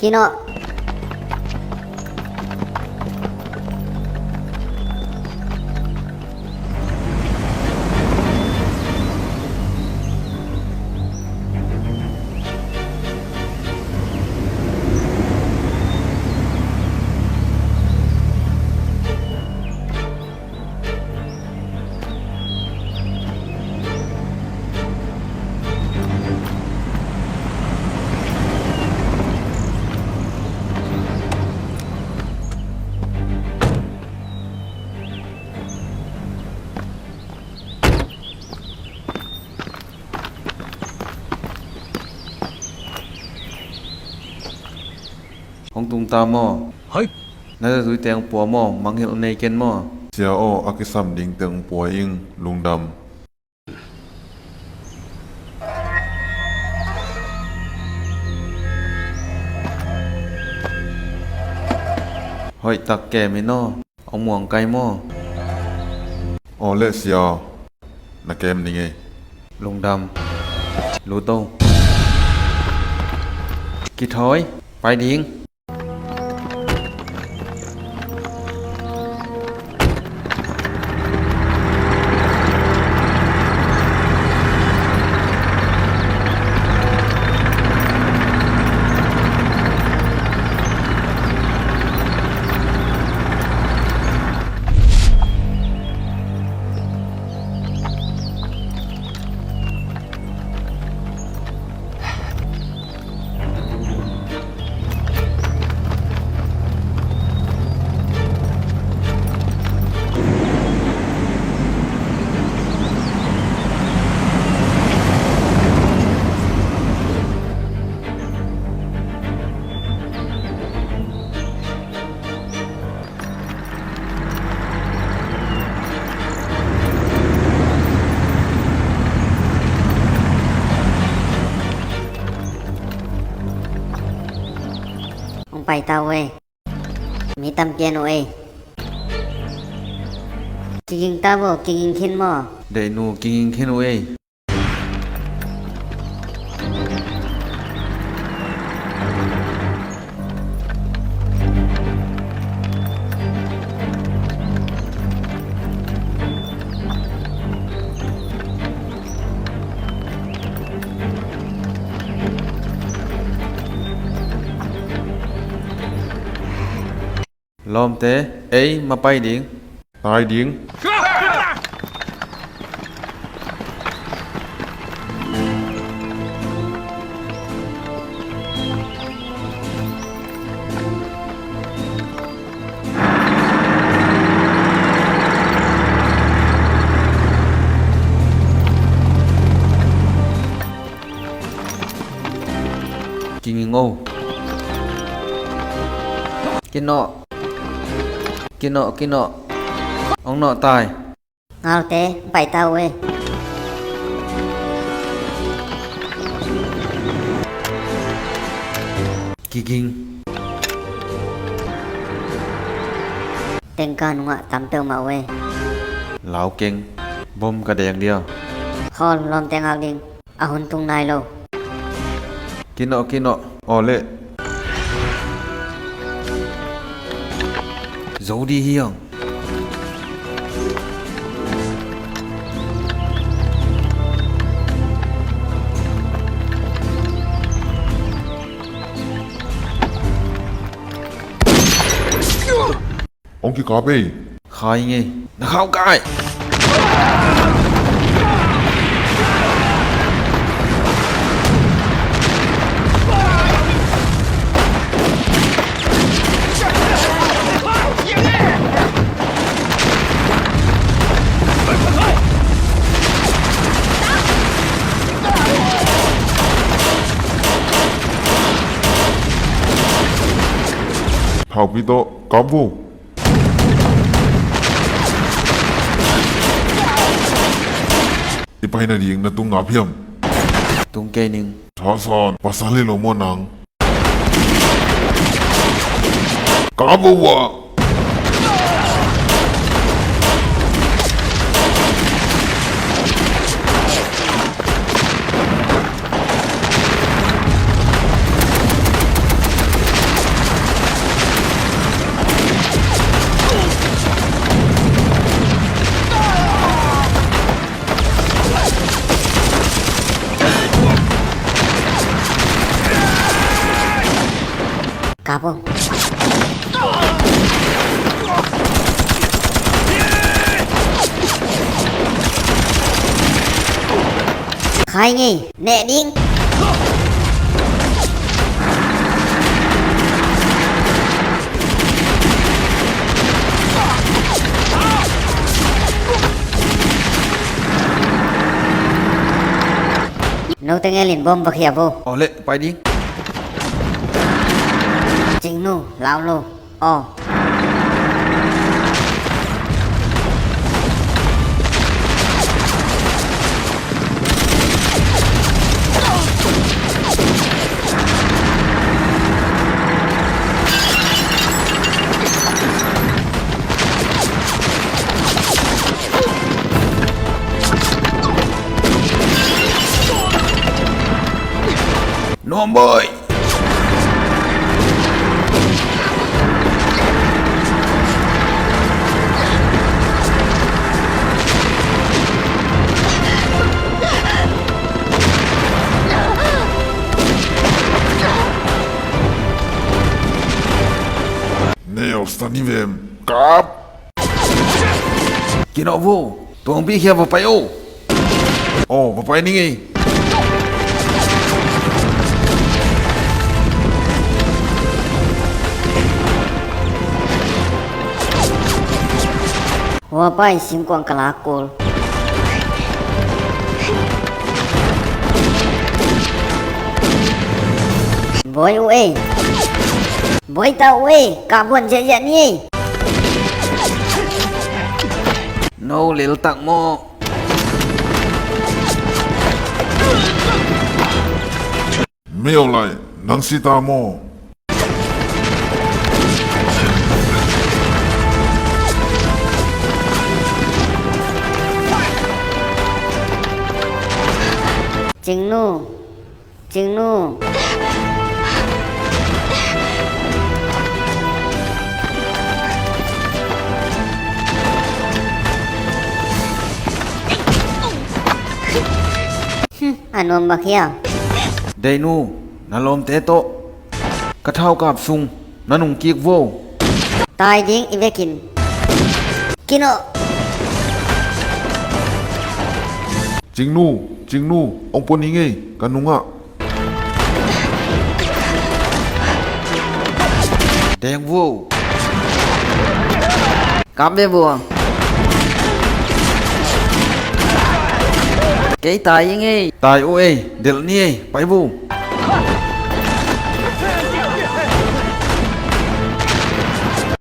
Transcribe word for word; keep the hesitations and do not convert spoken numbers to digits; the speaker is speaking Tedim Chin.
Kino. Hong tung ta maw? Hoi. Na zatui teng pua maw? Mangngilh nei ken maw? Sia aw, a kisam ding teng pua ing, lungdam. Hoih tak kem in aw. Hong muang kai maw? Aw leh sia, na kem ning ei. Lungdam. Lut o. Kithawi. Pai ding. Hong pai ta uh ei. Mi tampi en uh ei. Kiging ta uh, kiging khin maw? Deihnu, kiging khin uh ei. Lawmte, ei ma pai ding. Tai ding. Kinging o. Kinawh. Kinawh, kinawh. Hong nawh tai. Ngaute, pai ta uh e. Kiging. Tengka nungah tam peuhmah uh e. Lau keng. Bom ka deng dia. Khawl, lawmte ngak ding. A hun tung nai lo. Kinawh, kinawh. Aw leh. Zo di hiang. Hong kikap ei. Khai ngei. Na khau kai. Thaupi tawh kap vo. I pai nading na tung ngap hiam? Tung kei ning. Thasan, pasal hi lo maw nang? Kap vo ua. Apo. Khai ngei, neh ding. Note ngelin bom va khia vo. Aw le, pai ding. Cingnu, lau lo. Aw. Nuam bawi. Nails ta ni vem. Kap. Kinawh vo, tuangpi khia va pai o. Aw, va pai ning ei. Hua pai, singkuang ka lak kul. Bawi uh ei. Bawi ta uh ei. Kah buan ziahziah ni ei. No lel tak maw? Mei aw lai, nang si ta maw? Cingnu. Cingnu. Hmm, a nuam bak hiam? Deihnu, na lawmte tawh ka thaukap sung na nung kik vo. Tai ding i vekin. Kinawh. Cingnu, Cingnu, hong pua ning ei, ka nungah. Deng vo. Kap ve vo. Kei tai ing ei. Tai uh ei, delh ni ei, pai vo.